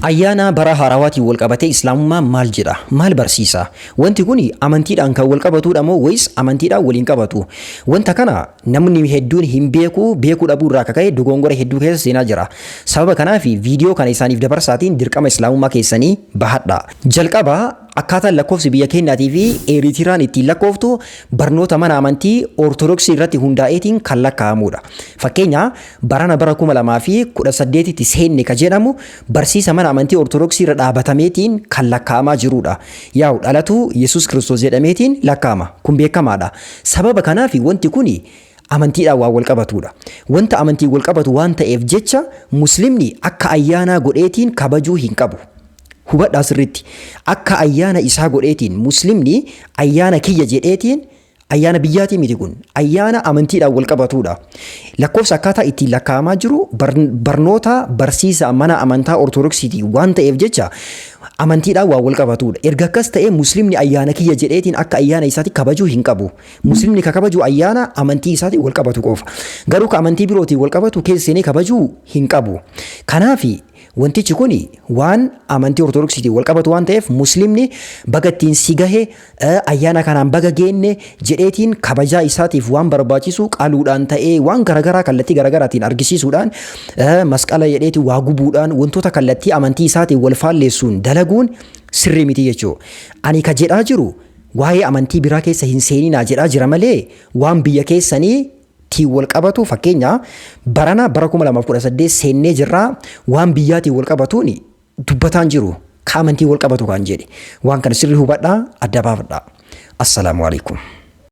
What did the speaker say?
Ayyaana bara haarawaatiin wal qabatee Islaamummaan maal jedha? Maal barsiisa? Wanti kun amantiidhaan kan wal qabatudha moo wayis amantiidhaan wal hin qabatu? Wanta kana namni hedduun hin beeku, beekuu dhabuu irraa akka ka'e dogongora hedduu keessa seenaa jira. Sababa kanaaf viidiyoo kana isaaniif dabarsaatiin dirqama Islaamummaa keessanii bahadha. Jalqaba akkaataan lakkoofsi biyya keenyaatii fi Eeritiraan ittiin lakkooftu barnoota mana amantii Ortodoksii irratti hundaa'eetiin kan lakkaa'amudha. Fakkeenya barana bara 2018tti seenne ka jedhamu barsiisa mana amantii Ortodoksii irra dhaabatameetiin kan lakkaa'amaa jirudha. Yaa'u dhalatu Yesuus Kiristoos jedhameetiin lakkaa'ama. Kun beekamaadha. Sababa kanaaf wanti kun amantiidhaan waan wal qabatudha. Wanta amantiin wal qabatu waan ta'eef jecha Muslimni akka ayyaanaa godheetiin kabajuu hin qabu. Hubadhaa sirriitti. Akka ayyaana isaa godheetiin Muslimni ayyaana kiyya jedheetiin, ayyaana biyyaatii miti, kun ayyaana amantiidhaan wal qabatudha. Lakkoofsa akkaataa ittiin lakkaa'amaa jiru barnoota barsiisa mana amantaa Ortodoksiitii waan ta'eef jecha amantiidhaan waan wal qabatudha. Erga akkas ta'ee Muslimni ayyaana kiyya jedheetiin akka ayyaana isaatti kabajuu hin qabu. Muslimni ka kabaju ayyaana amantii isaatiin wal qabatu qofa. Garuu ka amantii birootiin wal qabatu keessa seenee kabajuu hin qabu. Kanaafi wantichi kun waan amantii Ortodoksiitiin wal qabatu waan ta'eef Muslimni baga ittiin si gahe, ayyaana kanaan baga geenne jedheetiin kabajaa isaatiif waan barbaachisu qaluudhaan ta'ee, waan garaagaraa kallattii garaagaraatiin argisiisuudhaan, masqala jedheetiin waa gubuudhaan, wantoota kallattii amantii isaatiin wal faalleessuun dalaguun sirrii miti jechuudha. Ani ka jedhaa jiru waa'ee amantii biraa keessa hin seeninaa jedhaa jira malee waan biyya keessanii tiin wal qabatu, fakkeenya barana bara 2018 seennee jirraa, waan biyyaatiin wal qabatuun dubbataan jiru, ka amantii wal qabatu kan jedhe. Waan kana sirrii hubadhaa, adda baafadhaa. Assalaamu alaikum.